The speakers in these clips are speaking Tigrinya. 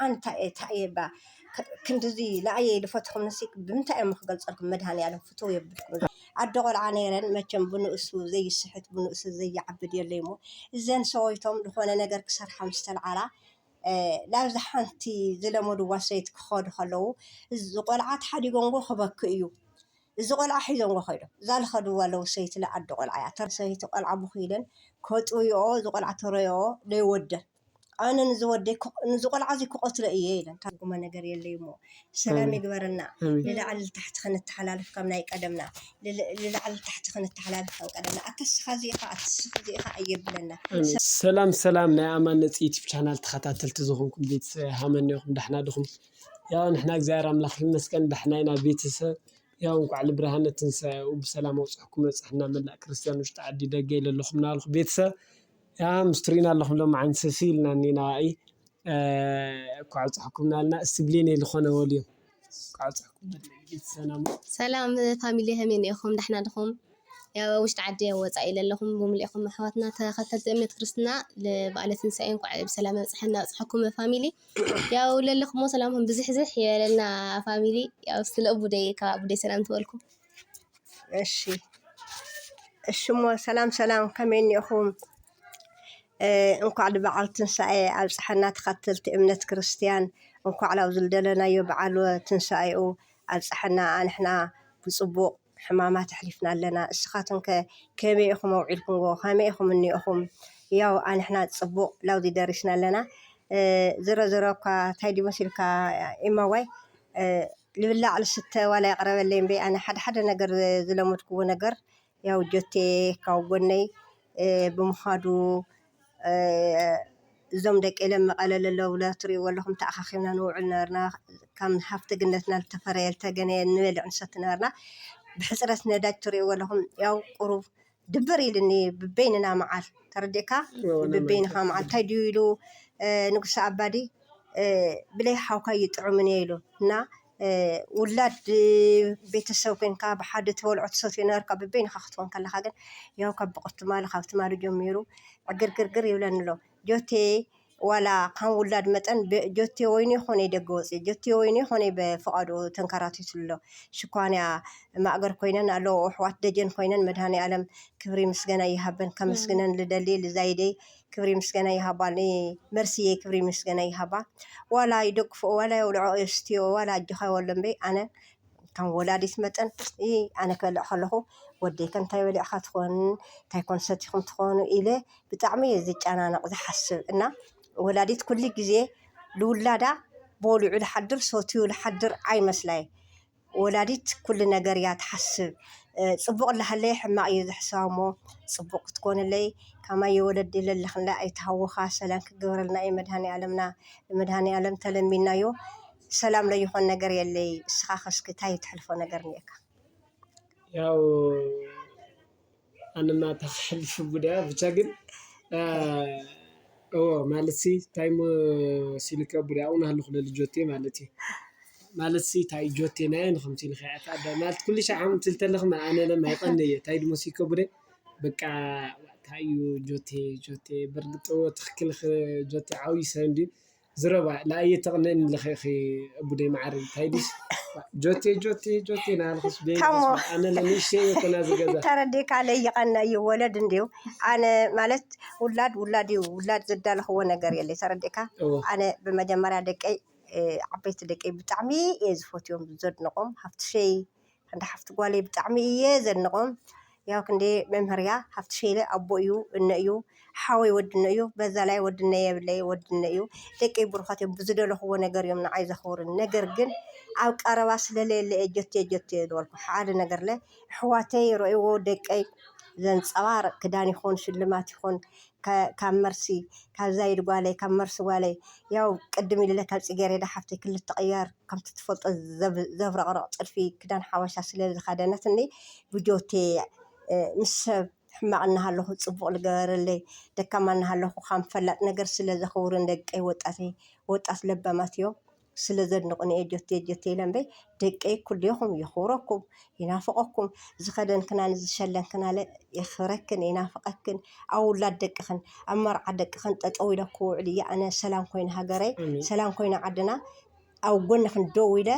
ኣንታ እየ፣ እንታይ እየ ባ፣ ክ-፣ ክንድዚ ንኣየይ ዝፈትኹም ንሲ ብምንታይ እዮም ክገልጸልኩም? መድሃኔ ዓለም ፍትው የብልኩም። ኣደ ቆልዓ ነይረን፣ መቸም ብንእሱ ዘይስሕት፣ ብንእሱ ዘይዓብድ የለይ እሞ፣ እዘን ሰበይቶም ዝኾነ ነገር ክሰርሓ ምስ ተልዓላ፣ እ፣ ናብዛ ሓንቲ ዝለመድዋ ሰበይቲ ክኸዱ ከለዉ፣ እዚ ቆልዓ ተሓዲጎምዎ ክበኪ እዩ። እዚ ቆልዓ ሒዞምዎ ከይዶም። እዛ ዝኸድዋ ኣለዉ ሰበይቲ ለኣዶ ቆልዓ እያ። እተን ሰበይቲ ቆልዓ ብኺለን ከጥውይኦ፣ እዚ ቆልዓ ተረይኦ ደይወደን። ኣነ ንዚ ወደይ ክቕ-፣ ንዚ ቆልዓ እዚ ክቐትሎ እየ ኢለን። ታጉመ ነገር የለይ እሞ። ሰላም ኣሜን። ይግበረና። ኣሜን። ንላዕሊ ንታሕቲ ክንተሓላልፍ ከም ናይ ቀደምና። ንል-፣ ንላዕሊ ንታሕቲ ክንተሓላልፍ ከም ቀደምና። ኣታ እስኻ እዚ ኢኻ፣ ኣታ እስኻ እዚ ኢኻ ኣየብለና። ኣሜን። ሰብ ሰላም ሰላም ናይ ኣማን ነፂ ዩቲብ ቻናል ተኸታተልቲ ዝኾንኩም ቤተሰብ ሃመን ኢኹም፣ ዳሕና ድኹም? ያው ንሕና እግዚኣብሔር ኣምላኽ ይመስገን ዳሕና ኢና ቤተሰብ። ያው እንኳዕ ልብርሃነ ትንሳኤኡ ብሰላም ኣውፅሕኩም መፅሕና መላእ ክርስቲያን ውሽጢ ዓዲ ደገ ኢለ ኣለኹም ናልኩ ቤተሰብ። ያ ምስትሪና ኣለኹም ሎም ዓንሰሲ ኢልና እኒና ራእይ እንኳዕ ኣውፅሕኩም ናልና። እስቲ ብሌን ዝኾነ ወልዮ እንኳዕ ኣውፅሕኩም በል ቤተሰብ ናሙ። ሰላም ፋሚሊ፣ ከመይ እኒኢኹም? ዳሕና ድኹም? ያው ውሽጢ ዓዲ ያው ወፃኢ ኢለ ኣለኹም ብምልኢኹም ኣሕዋትና ተኸተልቲ እምነት ክርስትና፣ ለበዓለ ትንሳኤ እንኳዕ ብሰላም ኣብፅሐና ኣብፅሐኩም ፋሚሊ። ያው ለለኹሞ ሰላምኩም ብዝሕዝሕ የለና ፋሚሊ። ያው ስለ እቡደይ ካብ እቡደይ ሰላም ትበልኩም። እሺ፣ እሺ እሞ ሰላም ሰላም፣ ከመይ እኒኢኹም? እ፣ እንኳዕ ንበዓል ትንሳኤ ኣብፅሐና ተኸተልቲ እምነት ክርስቲያን፣ እንኳዕ ናብ ዝደለናዮ በዓል ትንሳኤኡ ኣብፅሐና። ኣንሕና ብፅቡቕ ሕማማት ኣሕሊፍና ኣለና። እስኻትኩም ከ ከመይ ኢኹም ኣውዒልኩምዎ? ከመይ ኢኹም እኒኦኹም? ያው ኣንሕና ፅቡቕ ላውዚ ደሪስና ኣለና። እ፣ ዝሮ ዝሮ እኳ እንታይ ድዩ መሲልካ ኢማዋይ፣ እ፣ ልብላዕ ልስተ ዋላ የቕረበለይ እምበይ፣ ኣነ ሓደ ሓደ ነገር ዝለመድኩዎ ነገር ያው ጆቴ ካብ ጎነይ፣ እ፣ ብምዃዱ፣ እ፣ እዞም ደቂ ኢለ መቐለ ለለዉ ትሪእዎ ኣለኹም፣ ተኣኻኺብና ንውዕል ነበርና። ካብ ሃፍቲ ግነትና ዝተፈረየ ዝተገነየ ንበልዕ ንሰቲ ነበርና። ብሕፅረት ነዳጅ ትሪእዎ ኣለኹም፣ ያው ቁሩብ ድብር ኢልኒ ብበይንና መዓል፣ ተረዲእካ? እዎ፣ ናይ ብበይንኻ መዓል። መዓል። እንታይ ድዩ ኢሉ፣ እ፣ ንጉሰ ኣባዲ፣ እ፣ ብለይ ሓውካ ይጥዑምን እየ ኢሉ እና፣ እ፣ ውላድ፣ እ፣ ቤተሰብ ኮንካ ብሓደ ተበልዖ ትሰትዮ ነበርካ፣ ብበይንኻ ክትኮን ከለኻ ግን ያው ካብ ብቑር ትማሊ፣ ካብ ትማሊ ጀሚሩ ዕግርግርግር ይብለኒ ኣሎ። ጆቴ ዋላ ከም ውላድ መጠን ብ-፣ ጆቴ ወይኑ ይኾነ ደገ ወፂኡ፣ ጆቴ ወይኑ ይኾነ በፍቓዱ ተንከራቲቱ ኣሎ። ሽኳንያ ማእገር ኮይነን ኣለዎ፣ ኣሕዋት ደጀን ኮይነን መድሃኔ ኣለም ክብሪ ምስገና ይሃበን። ከመስግነን ልደሊ ልዛይደይ ክብሪ ምስገና ይሃባ፣ መርሲየ ክብሪ ምስገና ይሃባ። ዋላ ይደግፍኦ፣ ዋላ የውልዖ፣ የስትዮ፣ ዋላ ኣጆኻ ይበሎ እምበይ፣ ኣነ ከም ወላዲት መጠን፣ እ፣ ኣነ ክበልዕ ከለኹ ወደይ ከ እንታይ በሊዕካ ትኾን፣ እንታይ ኮን ሰቲኹም ትኾኑ ኢለ ብጣዕሚ እየ ዝጨናነቕ ዝሓስብ። እና ወላዲት ኩሉ ግዜ ልውላዳ በሊዑ ልሓድር ሰትዩ ልሓድር ኣይመስላይ። ወላዲት ኩሉ ነገር እያ ትሓስብ። እ፣ ጽቡቕ እናሃለየ ሕማቕ እዩ ዝሕስባ እሞ፣ ጽቡቕ ክትኮንለይ ከማይ የወለዲ ለለኽንለ ኣይትሃውኻ። ሰላም ክግበረልና እዩ መድሃኔ ዓለምና። ንመድሃኔ ዓለም ተለሚንናዮ ሰላም ለይኾን ነገር የለይ። እስኻ ከስኪ እንታይ ትሕልፎ ነገር እኒኤካ? ያው ኣነማ ተኽሕልፍ ቡዳ ብቻ ግን፣ እ፣ እዎ ማለት ሲ እንታይ መሲልከ ቡዳ ኣው ናህልኹ ለልጆቴ ማለት እዩ። ማለት ሲ እንታይ ጆቴ ናይ ንኹም ሲልከ ያታ ዳ ማለት ኩሉ ሻዕ ሓም ትልተለኹም ኣነ ለማ ይቐንየ ታይ ድሞ ሲከ ቡደ በቃ ታይ ጆቴ ጆቴ በርግጥ እዎ ትኽክል ኸ ጆቴ ዓብይ ሰብ እንዲ ዝረባ ለኣየ ተቕንእኒ ለኸ ኺ እቡደይ መዓረይ ታይ ድስ ጆቴ ጆቴ ጆቴ ናልኽስ ቤት ታሞ። ኣነ ለንእሽተይ እየ ኮና ዝገዛ ተረዲእካ ለይቐና እዩ ወለድ እንዲዩ ኣነ ማለት ውላድ ውላድ እዩ ውላድ ዘዳለኽዎ ነገር የለ ተረዲእካ እዎ ኣነ ብመጀመርያ ደቀይ እ፣ ዓበይቲ ደቀይ ብጣዕሚ እየ ዝፈትዮም ዘድንቖም ሃፍትሸይ እንደ ሓፍቲ ጓለይ ብጣዕሚ እየ ዘድንቖም ያው ክንደ መምህርያ ሃፍትሸይ ኢለ ኣቦ እዩ እነ እዩ ሓወይ ወድነ እዩ በዛ ላይ ወድነ የብለይ ወድነ እዩ ደቀይ ብሩኻት እዮም ብዝደለኽዎ ነገር እዮም ንዓይ ዘኽብሩን ነገር ግን ኣብ ቀረባ ስለለየለ እየ ጀቴ ጀቴ ዝበልኩ ሓደ ነገር ለ ኣሕዋተይ ረእይዎ ደቀይ ዘንፀባርቕ ክዳን ይኹን ሽልማት ይኹን ከ-፣ ካብ መርሲ ካብ ዛይድ ጓለይ ካብ መርሲ ጓለይ ያው ቅድም ኢለ ካብ ፅጌሬዳ ሓፍተይ ክልተ ቅያር ከምቲ ትፈልጦ ዘብ-፣ ዘብረቕረቕ ጥልፊ ክዳን ሓበሻ ስለ ዝኸደነትኒ ብጆቴ እ፣ ምስ ሰብ ሕማቕ እናሃለኹ ፅቡቕ ልገበረለይ ደካማ እናሃለኹ ከም ፈላጥ ነገር ስለ ዘኽብሩን ደቀይ ወጣተይ ወጣት ለባማት እዮም ስለ ዘድንቑኒ እየ ጆቴ ጆቴ ኢለ እምበይ፣ ደቀይ ኩሌኹም የኽብረኩም፣ ይናፍቐኩም። ዝኸደንክናን ዝሸለንክናለ የኽብረክን፣ ይናፍቐክን። ኣብ ውላድ ደቅኽን፣ ኣብ መርዓ ደቅኽን ጠጠው ኢለ ክውዕል እየ ኣነ። ሰላም ኮይነ ሃገረይ፣ ኣሜን። ሰላም ኮይነ ዓድና፣ ኣብ ጎንኽን ደው ኢለ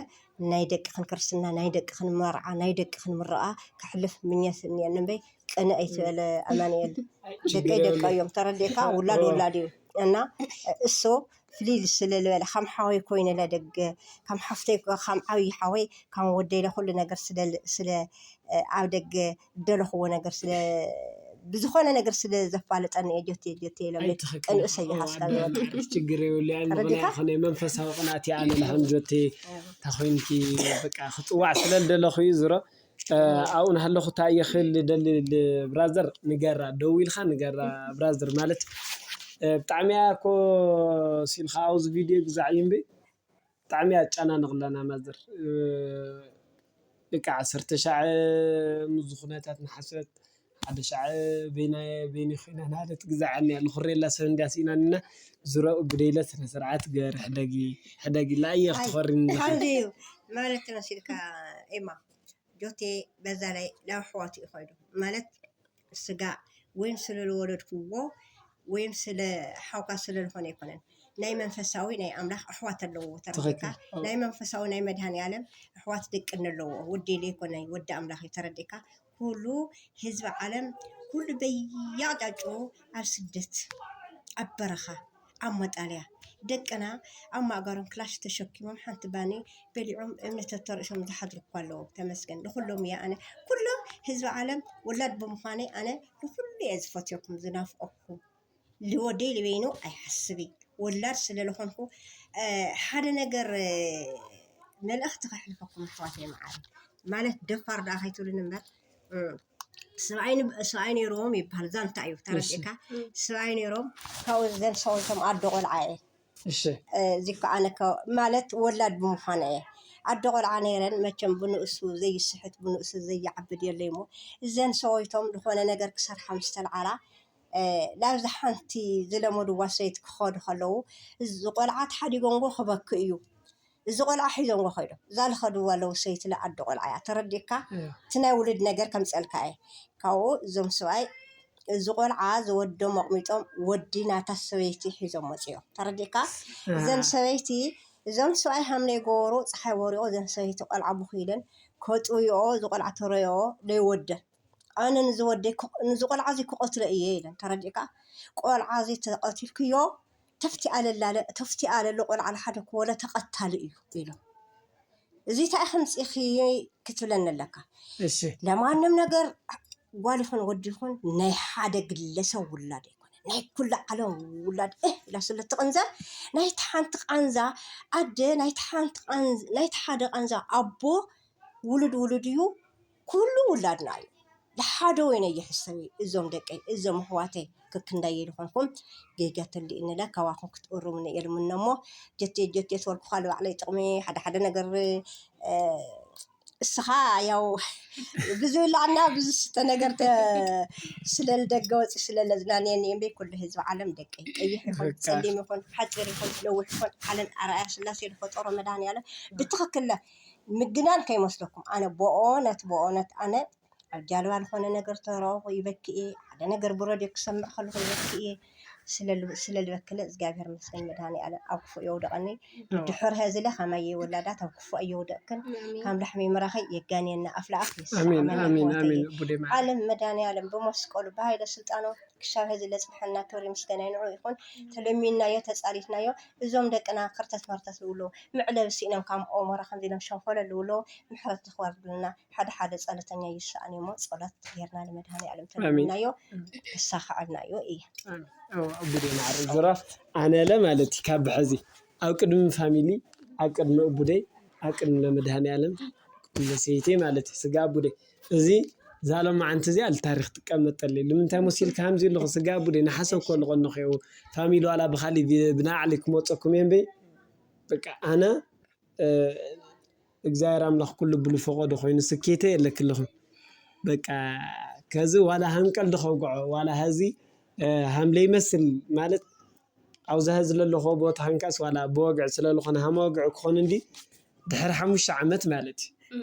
ናይ ደቅኽን ክርስትና፣ ናይ ደቅኽን መርዓ፣ ናይ ደቅኽን ምርቓ ከሕልፍ ምኘት እኒአኒ እምበይ፣ ቅንእ ኣይትበለ ኣማኑኤል። ደቀይ ደቀ እዮም፣ ተረዲእካ? ውላድ ውላድ እዩ። እና እሱ ፍልይ ስለ ዝበለ ከም ሓወይ ኮይነ ኢለ ደገ፣ ከም ሓፍተይ፣ ከም ዓብዪ ሓወይ፣ ከም ወደይ ኢለ ኩሉ ነገር ስለ፣ ስለ፣ ኣብ ደገ እደለኽዎ ነገር ስለ፣ ብዝኾነ ነገር ስለ ዘፋልጠኒ እየ ጆቴ፣ ጆቴ ኢለ እምበይ፣ ኣይትኸክል። ቅንእ ሰይሓስካ ኣዎ፣ ዝበለ። ኣደ ማዕረግ ችግር የብሉ። ያን ተረዲእካ? ምኽንያት ዝኾነ መንፈሳዊ ቅንኣት እያ። ኣነ ንሓም ጆቴ ታኾይንኪ በቃ ክጽዋዕ ስለ ልደለኹ እዩ ዝሮ። እ፣ ኣብኡ እናሃለኹ እንታይ እየ ክብል ደሊ ል-፣ ብራዘር ንገራ፣ ደው ኢልካ ንገራ ብራዘር ማለት፣ እ፣ ብጣዕሚ እያ እኮ ሲልካ ኣብዚ ቪድዮ ግዛዕ እዩ እምበይ፣ ብጣዕሚ እያ ኣጨናንቕላና ማዘር። እ፣ በቃ ዓሰርተ ሻዕ ምስዚ ኩነታት ንሓሰት፣ ሓደ ሻዕ በይና-፣ በይኒ ኮይና ናለት ግዛዓኒ እያ። ንኹሬላ ሰብ እንድያ ስኢናኒና፣ ዝሮ ብደይለ ስነ ስርዓት ገር ሕደጊ፣ ሕደጊ ላየ ኣይ፣ ክትኾሪኒ ኣለኺ። ሓንዲ እዩ ማለት መሲልካ ኤማ። ጆቴ በዛ ላይ ናብ ኣሕዋቱ እዩ ከይዱ። ማለት ስጋ ወይም ስለ ዝወለድክዎ ወይም ስለ ሓውካ ስለ ዝኾነ ኣይኮነን። ናይ መንፈሳዊ ናይ ኣምላኽ ኣሕዋት ኣለዎ። ተረዲእካ? ትኽክል። ኣዎ። ናይ መንፈሳዊ ናይ መድሃኔ ዓለም ኣሕዋት ደቂ ኣለዎ። ወዲ ኢለ ኣይኮነ፣ ወዲ ኣምላኽ እዩ። ተረዲእካ? ኩሉ ህዝቢ ዓለም ኩሉ በየኣቅጣጫኡ ኣብ ስደት፣ ኣብ በረኻ፣ ኣብ መጣልያ ደቅና ኣብ ማእጋሮም ክላሽ ተሸኪሞም ሓንቲ ባኒ በሊዖም እምኒ ተተርእሶም ዝሓድሩ እኳ ኣለዉ። ተመስገን ንኩሎም እየ ኣነ። ኩሎም ህዝቢ ዓለም ወላድ ብምዃነይ ኣነ ንኩሉ እየ ዝፈትየኩም፣ ዝናፍቐኩም። ልወደይ ልበይኑ ኣይሓስብ እዩ። ወላድ ስለ ዝኾንኩ፣ እ፣ ሓደ ነገር፣ እ፣ መልእኽቲ ከሕልፈኩም ኣሕዋተይ መዓረይ። ማለት ደፋር ደኣ ከይትብሉኒ እምበር፣ እ፣ ሰብኣይ ን-፣ ሰብኣይ ነይርዎም ይበሃል። ዛንታ እዩ፣ ተረዲእካ? እሺ። ሰብኣይ ነይሮም፣ ካብኡ ዘን ሰበይቶም ኣዶ ቆልዓ እየ። እሺ። እ፣ እዚ ከኣ ኣነ ከ-፣ ማለት ወላድ ብምዃነ እየ። ኣዶ ቆልዓ ነይረን፣ መቸም ብንእሱ ዘይስሕት፣ ብንእሱ ዘይዓብድ የለይ እሞ፣ እዘን ሰበይቶም ዝኾነ ነገር ክሰርሓ ምስ ተልዓላ፣ እ፣ ናብዛ ሓንቲ ዝለመድዋ ሰበይቲ ክኸዱ ከለዉ፣ እዚ ቆልዓ ተሓዲጎምዎ ክበኪ እዩ። እዚ ቆልዓ ሒዞምዎ ከይዶም። እዛ ዝኸድዋ ኣለዉ ሰበይቲ ለኣዶ ቆልዓ እያ። ተረዲእካ? እያ። እቲ ናይ ውሉድ ነገር ከምጸልካ እየ። ካብኡ እዞም ሰብኣይ እዚ ቆልዓ ዝወዶም ኣቕሚጦም ወዲ ናታ ሰበይቲ ሒዞም መጺኦም። ተረዲእካ? እዘን ኣሃ። ሰበይቲ፣ እዞም ሰብኣይ ሃም ዘይገበሩ፣ ጸሓይ ወሪቑ፣ እዘን ሰበይቲ ቆልዓ ብኺለን ከጥውይኦ፣ እዚ ቆልዓ ተረዮ ዘይወደን። ኣነ ንዚ ወደይ ክቕ-፣ ንዚ ቆልዓ እዚ ክቐትሎ እየ ኢለን። ተረዲእካ? ቆልዓ እዚ ተቐቲልክዮ፣ ተፍቲኣ ለላለ-፣ ተፍቲኣ ለሎ ቆልዓ ለሓደ ክወለ ተቐታሊ እዩ ኢሎም። እዚ እንታይ ከምፂእኺ ክትብለኒ ኣለካ። እሺ። ለማንም ነገር ጓል ይኹን ወዲ ይኹን ናይ ሓደ ግለሰብ ውላድ ኣይኮነን። ናይ ኩሉ ዓለም ውላድ እህ ኢላ ስለ ትቕንዘ፣ ናይቲ ሓንቲ ቃንዛ ኣደ፣ ናይቲ ሓንቲ ቃንዝ-፣ ናይቲ ሓደ ቃንዛ ኣቦ ውሉድ ውሉድ እዩ፣ ኩሉ ውላድና እዩ። ለሓደ ወይነ ይሕሰብ እዩ። እዞም ደቀይ፣ እዞም ኣሕዋተይ፣ ክክንዳይ ኢልኾንኩም ጌጋ ተልእኒ ኢለ ካባኹም ክትእርሙኒ እየ ልምነ እሞ፣ ጀቴ ጀቴ ተወልኩኻ ልባዕለይ ጥቕሚ ሓደ ሓደ ነገር፣ እ፣ እስኻ ያው ብዙ ይብላዕና ብዙ ስተ ነገር ተ-፣ ስለ ልደገ ወፂ ስለ ለዝናንየኒ እምበይ ኩሉ ህዝቢ ዓለም ደቀይ ቀይሕ ይኹን በቃ። ጸሊም ይኹን ሓፂር ይኹን ነዊሕ ይኹን ዓለም ኣርኣያ ስላሴ ዝፈጠሮ መድሃኒዓለም ብትኽክል ምግናን ከይመስለኩም። ኣነ ብኦነት ብኦነት ኣነ ኣብ ጃልባ ዝኾነ ነገር ተረኹ ይበኪ እየ። ሓደ ነገር ብረድዮ ክሰምዕ ከለኹ ይበኪ እየ። ስለ ል-፣ ስለ ልበክለ እግዚኣብሔር መስገን መድሃኒዓለም ኣብ ክፉእ የውደቐኒ። ኣዎ። ድድሕር ሀዝለ ከማየ ወላዳት ኣብ ክፉእ የውደቕክን። ኣሜን። ካብ ላሕሚ ምራኸይ የጋንየና ኣፍላኣፍ ኣሜን፣ ይስዓመና ኣሜን፣ ኣሕዋተየ። ኣሜን። ቡዴ ማርያም። ዓለም መድሃኒዓለም ብመስቀሉ ብሃይለ ስልጣኑ ክሻብ ሀዚ ለጽንሐና ክብሪ ምስጋና ንዑ ይኹን። ተለሚንናዮ፣ ተጻሊትናዮ፣ እዞም ደቅና ክርተት መርተት ልብሎ፣ መዕለቢ ስኢኖም ካብ ኦሞራ ከምዚ ኢሎም ሸንኮለል ልብሎ፣ ምሕረት ዝኽበርልና። ሓደ ሓደ ጸሎተኛ ይሰኣን እሞ ጸሎት ጌርና ንመድሃኒዓለም ኣሜን። ተለሚንናዮ፣ ኣሜን። ክሳኸዐልናዮ እየ። ኣሜን። ኣዎ፣ ኣቡዴ ማዕረ ዝራፍ ኣነ ለ ማለት እዩ ካብ ሕዚ ኣብ ቅድሚ ፋሚሊ፣ ኣብ ቅድሚ ኣቡደይ፣ ኣብ ቅድሚ ለመድሃኒዓለም፣ ቅድሚ ለሰይተይ ማለት እዩ፣ ስጋ ኣቡደይ። እዚ ዛሎም መዓንቲ እዚኣ ልታሪኽ ትቀመጠለይ። ልምንታይ መሲልካ ከምዚ ኣለኹ? ስጋ ኣቡደይ፣ ንሓሰብ እኮ ኣለኹ፣ ፋሚሊ ዋላ ብኻሊእ ብ-፣ ብናዕሊ ክመፀኩም እየ እምበይ፣ በቃ ኣነ፣ እ፣ እግዚኣብሔር ኣምላኽ ኩሉ ብልፈቐዶ ኮይኑ ስኬተ የለክልኹም። በቃ ከዚ ዋላ ሃንቀል ዶ ከውግዖ፣ ዋላ ሀዚ፣ እ፣ ሃም ለይመስል ማለት ኣብዛ ህዚ ዘለኹ ቦታ ክንቀስ ዋላ ብወግዒ ስለ ዝኾነ ሃመ ወግዒ ክኾን እንዲ ድሕሪ ሓሙሽተ ዓመት ማለት እዩ።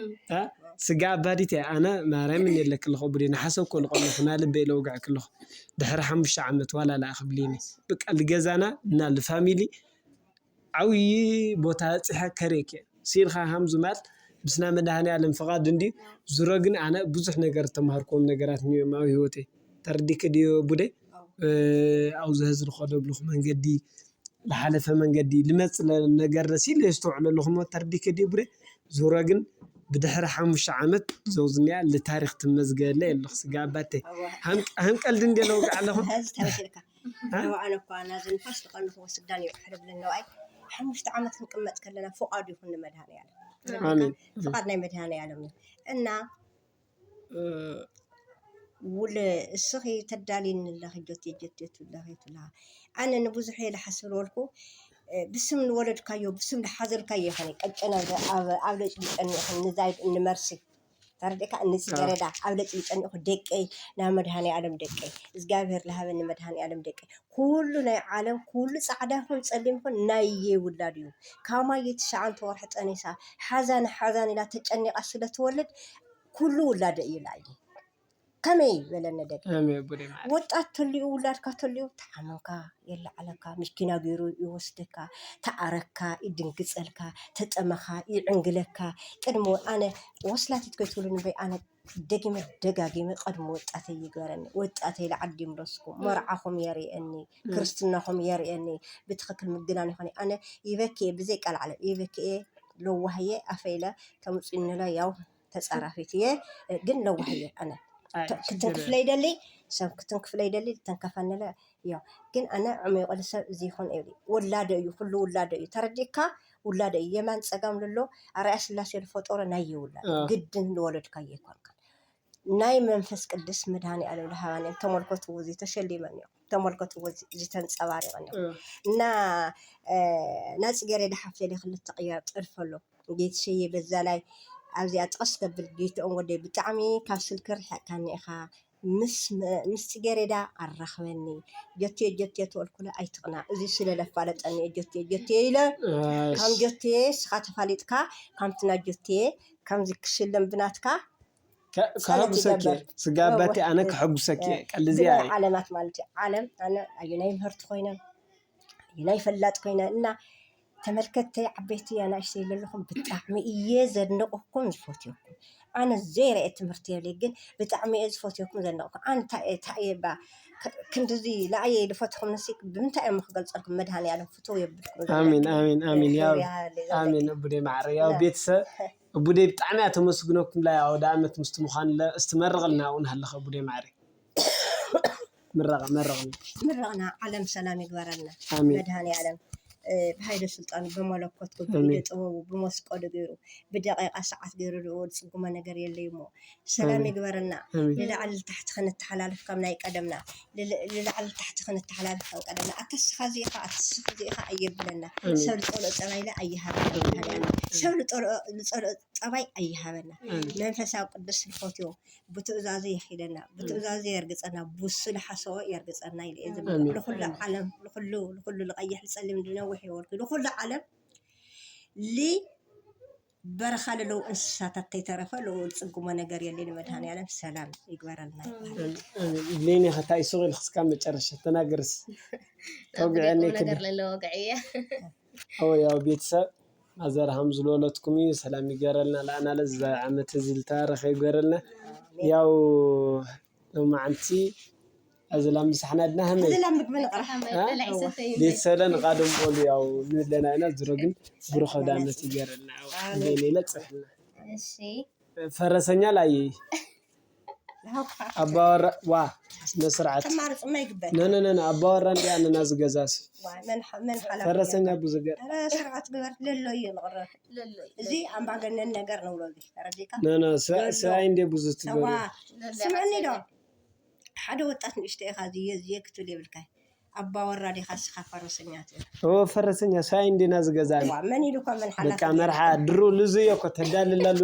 እ? ስጋ ኣባዲት እየ ኣነ ማርያም እኔለክ ኣለኹ ብደ ንሓሰብ ኮሉ ቆለኹ ና ልበይ ለውግዐክ ኣለኹ። ድሕሪ ሓሙሽተ ዓመት ዋላ ላ ክብሊኒ ብቃ ልገዛና እና ልፋሚሊ ዓብዪ ቦታ በፂሐ ከሬክ እየ። ሲልካ ሃምዙ ማል ብስና መድሃኒ ዓለም ፍቓድ እንዲ ዙሮ ግን ኣነ ብዙሕ ነገር ተማሃርኩም ነገራት እዮም ኣብ ህይወተይ። ተረዲክ ድዮ ቡደይ? ኣብዚ ህዝቢ ኸዶ ብልኹ መንገዲ፣ ልሓለፈ መንገዲ፣ ልመጽእ ለ-፣ ነገር ረሲ ለየስተውዕሎ ኣለኹ እሞ ተርዲከ ድየ ቡሬ? ዙረ ግን ብድሕሪ ሓሙሽተ ዓመት ዘውዝኒያ ልታሪኽ ትመዝገለ የለኹ ስጋ ኣባተይ። እዋ። ሃም-፣ ሃም ቀልዲ እንደ ለውግዕ ኣለኹ። ሕዚ ተመሲልካ። እ? እዋ፣ ኣነ እኳ ናዚ ንፋስ ልቐንኹ ወስዳን እዩ፣ ሕደ ብለኒ፣ ዋይ፣ ሓሙሽተ ዓመት ክንቅመጥ ከለና ፍቓዱ ይኹን ንመድሃኔዓለም። ኣሜን። ፍቓድ ናይ መድሃኔዓለም እዩ። እና፣ እም፣ ውለ-፣ እስኺ ተዳሊኒ ኣለኺ ጆቴ፣ ጆቴ ትብለኺ ትብላ። ኣነ ንብዙሕ እየ ልሓስብ ዝበልኩ፣ እ፣ ብስም ንወለድካዮ፣ ብስም ልሓዘልካዮ ይኾነ። ቀጨነ ኣብ፣ ኣብ፣ ኣብ ለጭሊጨኒ ይኹን፣ ንዛይድ እንመርሲ። ተረዲእካ? እንጽጌረዳ፣ ኣብ ለጭሊጨኒ ይኹን፣ ደቀይ፣ ናብ መድሃኔ ዓለም ደቀይ። እግዚኣብሔር ልሃበኒ መድሃኔ ዓለም ደቀይ። ኩሉ ናይ ዓለም፣ ኩሉ ጻዕዳ ይኹን ጸሊም ይኹን ናየ ውላድ እዩ። ካብ ማየ ትሽዓንተ ወርሒ ጠኒሳ፣ ሓዛን ሓዛን ኢላ ተጨኒቓ ስለ ትወልድ፣ ኩሉ ውላደ እዩ ኢላኒ። ከመይ በለኒ ደቂ። ከመይ ቡዴ ማለት? ወጣት ተልዩ፣ ውላድካ ተልዩ፣ ተሓመምካ፣ የለዓለካ፣ መኪና ገይሩ ይወስደካ፣ ተኣረካ፣ ይድንግጸልካ፣ ተጠመኻ፣ ይዕንግለካ። ቅድሚ ኣነ ወስላቲት ከይትብሉኒ እምበይ፣ ኣነ ደጊመ ደጋጊመ ቅድሚ ወጣተይ ይግበረኒ። ወጣተይ ልዓዲ ይምለስኩም፣ መርዓኹም የርእየኒ፣ ም። ክርስትናኹም የርእየኒ። ብትኽክል ምግናን ይኾነ። ኣነ ይበክየ፣ ብዘይ ቃል ዓለም ይበክየ፣ ለዋህየ፣ ኣፈ ኢለ ተምፅእንለ ያው ተጻራፊት እየ፣ ግን ለዋህ እየ ኣነ። ኣይ፣ ተ-፣ ችግር ክትንክፍለ ይደሊ፣ ሰብ ክትንክፍለ ይደሊ፣ ልተንከፈንለ፣ ያው። ግን ኣነ ዕሙቕ ሰብ እዚ ይኹን እብሊ። ውላደ እዩ፣ ኩሉ ውላደ እዩ። ተረዲእካ? ውላደ እዩ። የማን ጸጋም ልሎ ኣርኣያ ስላሴ ልፈጠሮ ናይ የውላድ። አ። ግድን ልወለድካዮ ኣይኮንካን። ናይ መንፈስ ቅዱስ መድሃኔ ዓለም ልሃባን እዮም። ተመልከትዎ፣ እዚ ተሸሊመን እዮም። ተመልከትዎ፣ እዚ፣ እዚ ተንጸባሪቐን እዮም። እ። እና፣ እ፣ ናጽጌረዳ ሓፍተይ ክልተ ቅያር ጥልፊ ኣሎ። ጌትሸየ በዛ ላይ ኣብዚኣ ጥቕስ ከብል ጌትኦም ወደይ ብጣዕሚ ካብ ስልኪ ርሒቕካኒ ኢኻ። ምስ መ-፣ ምስ ጽጌሬዳ ኣራኽበኒ። ጀትዮ ጀትዮ ትበልኩለ ኣይትቕናእ። እዚ ስለ ለፋለጠኒ እየ ጀትዮ ጀትዮ ኢለ። እሽ። ካብ ጀትዮ ስኻ ተፋሊጥካ፣ ካብቲ ናይ ጀትዮ ከምዚ ክሽለም ብናትካ ከ-፣ ጸሎት ከሐጉሰኪ እየ። ይገብር። ስጋ ኣባቴ እወ። ኣነ ከሐጉሰኪ እየ። ቀልዚ ብናይ ኣየ። ዓለማት ማለት እዩ። ዓለም ኣነ ኣየናይ ምህርቲ ኮይነ፣ ኣየናይ ፈላጥ ኮይነ እና ተመልከትተይ ዓበይቲ ኣናእሽተይ ዘለኹም ብጣዕሚ እየ ዘድንቕኩም ዝፈትየኩም። ኣነ ዘይረኤ ትምህርቲ የብለይ፣ ግን ብጣዕሚ እየ ዝፈትየኩም ዘድንቕኩም። ኣነ እንታይ እየ፣ እንታይ እየ ባ፣ ክ-፣ ክንድዚ ንኣየ ልፈትኹም ንሲ ብምንታይ እዮም ክገልጸልኩም? መድሃኔ ዓለም ፍትው የብልኩም ኣሜን፣ ዘለኩም። ኣሜን፣ ኣሜን። ያው፣ ክብሪ ይሃበለይ ዘለኩም። ኣሜን። እቡደይ ማዕረ፣ ያው እና ቤተሰብ፣ እቡደይ ብጣዕሚ እያ ተመስግነኩም። ላይ ኣውደ ዓመት ምስቲ ምዃን ለ-፣ እስቲ መርቕልና እውን ሃለኸ እቡደይ ማዕረ። ምረቕ፣ መርቕና። ምረቕና፣ ዓለም ሰላም ይግበረልና። ኣሜን። መድሃኔ ዓለም፣ እ፣ ብሃይለ ስልጣኑ፣ ብመለኮቱ፣ ኣሜን። ብኢደ ጥበቡ፣ ብመስቀሉ ገይሩ፣ ብደቂቃ ሰዓት ገይሩ፣ ዝጽጉሞ ነገር የለይ እሞ፣ ሰላም ኣሜን። ይግበረልና። ኣሜን። ንላዕሊ ታሕቲ ክንተሓላልፍ ከም ናይ ቀደምና፣ ንል-፣ ንላዕሊ ታሕቲ ክንተሓላልፍ ከም ቀደምና። ኣታ እስኻ እዚ ኢኻ፣ ኣታ እስኻ እዚ ኢኻ ኣየብለና። ኣሜን። ሰብ ዝጸልኦ ጸባይ ኢለ ኣይሃበና። ኣሜን። መድሃኔ ዓለም። ኣሜን። ሰብ ዝጸልኦ፣ ዝጸልኦ ጸባይ ኣይሃበና። ኣሜን። መንፈሳዊ ቅዱስ ንፈትዮ። ብትእዛዙ የኺደና፣ ብትእዛዙ የርግጸና፣ ብሱ ልሓሰቦ የርግጸና ኢለ እየ ዝብል። ኣሜን። ንኹሉ ኣሜን። ዓለም፣ ንኹሉ፣ ንኹሉ ልቐይሕ፣ ልጸሊም፣ ልነውሕ የወልኩ፣ ንኹሉ ዓለም ልበረኻ ለለዉ እንስሳታት ተይተረፈ ልኡ ልጽግሞ ነገር የለ። ንመድሃኔ ዓለም ሰላም ይግበረልና ይበሃል። ኣሜን። ኣሜን። ብሌኒ ኸታ ይሱቕ ኢልክ እስካብ መጨረሻ ተናገርስ። ተውግዐኒ ብቁም ነገር ክብል። ለለዎ ወግዒ እየ። ኣዎ፣ ያው ቤተሰብ ማዘር ሃም ዝለወለትኩም እዩ። ሰላም ይገረልና። ለኣና ለዚ ዓመት እዚ ልተባረኸ ይገረልና። ኣሜን። ያው ሎማዓንቲ ኣዘላ ምሳሕና ድና ሃመይ። ኣዘላ ምግቢ ንቕራሕ። ሃመይ፣ አ? በላዒ ሰተይ። ቤተሰብለ ንቓደም በሉ ያው ንብለና ኢና። ዝሮ ግን ብሩኽ ኣውደ ዓመት ይገረልና። ያው ኣሜን። እንደኔ ለጽሕና። እሺ። ፈረሰኛ ላይ ለሃውካ። ኣባወራ፣ ዋ፣ ስነ ስርዓት። ተማርጽ ማይ ግበር። ነ፣ ነ፣ ነ፣ ነ፣ ኣባወራ እንዲያ ነና ዝገዛስ። ዋ፣ መን ሓ-፣ መን ሓላፊ ፈረሰኛ ገይርካ? ብዙ ገር። ኧረ ስርዓት ግበር፣ ለሎ እዩ ንቕረብ። ለሎ እዩ። እዚ ኣምባገነን ነገር ነው፣ ሎዚ። ተረዲእካ? ነ፣ ነ፣ ሰ-፣ ለሎ። ሰብኣይ እንዴ ብዙ ትገሩ? ሰዋ፣ ለሎ። ስምዕኒ ዶ? ሓደ ወጣት ንእሽቶ ኢኻ፣ ዝየ፣ ዝየ ክትብል የብልካ። ኣባወራ ዲኻ እስኻ ፈረሰኛ ትብል? ኦ፣ ፈረሰኛ፣ ሳይ እንዴና ዝገዛኒ። ዋ፣ መን ኢሉ እኮ መን ሓላፊ በቃ ገይሩ? መርሓ ድሮ ልዙዮ እኮ ተዳልላሉ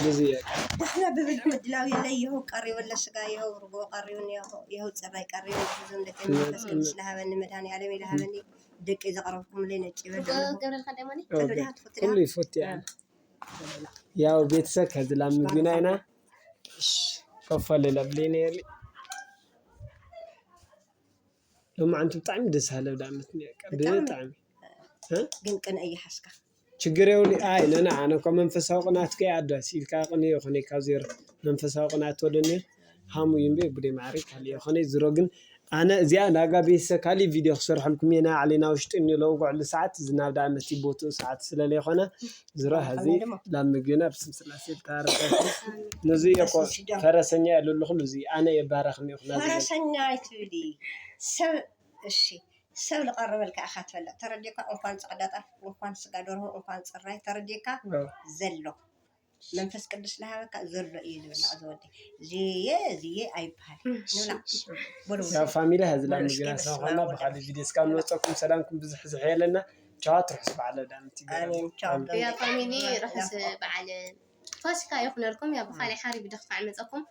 ልዙዮ። ዳሕና ብብልዕ ምድላው የለ፣ ይኸው ቀሪቡ ኣሎ ስጋ፣ ይኸው ርጎ ቀሪቡ፣ ይኸው፣ ይኸው ጽራይ ቀሪቡ፣ ብዙም ደቂ መንፈስ ቅዱስ ለሃበኒ፣ መድሃኔ ዓለም ኢለ ሃበኒ። ደቂ ዘቕረብኩምለይ ነጭ ይበል። ገብረልካ ደማኒ ኦኬ። ኩሉ ይፈት እያ። ያው ቤተሰብ ከዚ ላም ምግቢና ኢና። እሺ፣ ኮፈል ለብለይ ነይሪ። ሎማዓንቲ ብጣዕሚ ደስ ሃለ ብዳመት ነይርካ። ብጣዕሚ። ብጣዕሚ እ? ግን ቅንእ ይሓስካ። ችግር የውሊ ኣይ ነና ኣነ እኮ መንፈሳዊ ቅናት ከይ ኣዳስ ኢልካ ቅን ይኾነ ካብ ዜሮ መንፈሳዊ ቅናት ወደኒ ሃሙ ይምቤ ብደ ማዕሪ ካሊ ይኾነ ዝሮ ግን ኣነ እዚኣ ናጋ ቤተሰብ ካሊ ቪድዮ ክሰርሐልኩም እየ ናይ ዓሌና ውሽጢ እንለውጉዕሉ ሰዓት ዝናብ ዳመት ቦትኡ ሰዓት ስለለይኮነ ዝሮ ሀዚ ላብ ምግቢና ብስም ስላሴ ልታረፈ ነዚ የኮ ፈረሰኛ ያለሉ ኩሉ እዚ ኣነ የባረኽኒ ይኹና ፈረሰኛ ኣይትብሊ ሰብ። እሺ ሰብ ዝቐረበልካ ኢኻ ትፈልጥ። ተረዲካ እንኳን ፃዕዳ ጣፍ እንኳን ስጋ ደርሆ እንኳን ፅራይ ተረዲካ ዘሎ መንፈስ ቅዱስ ዝሃበካ ዘሎ እዩ ዝብላዕ ዝወዲ ዝየ ዝየ ኣይበሃል። ንብላዕ በሉ ያው ፋሚሊ ሀዚ ላብ በሉ ምግቢና እስኪ ስለኾና በስመ አብ ብካሊ ቪድዮ እስካብ ንወፀኩም ሰላምኩም ብዝሕ ዝሕ የለና። ቻዋ ትርሕስ በዓለ ዳምቲ ኣሜን ቻው። ያ ፋሚሊ ርሑስ በዓል ፋሲካ ይኹነልኩም። ያ ብኻልእ ሓሪ ብደኽፋዕ መፀኩም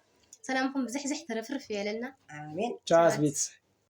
ሰላምኩም ብዝሕዝሕ ትረፍርፍ የለና። ኣሜን ቻዋስ ቤተሰብ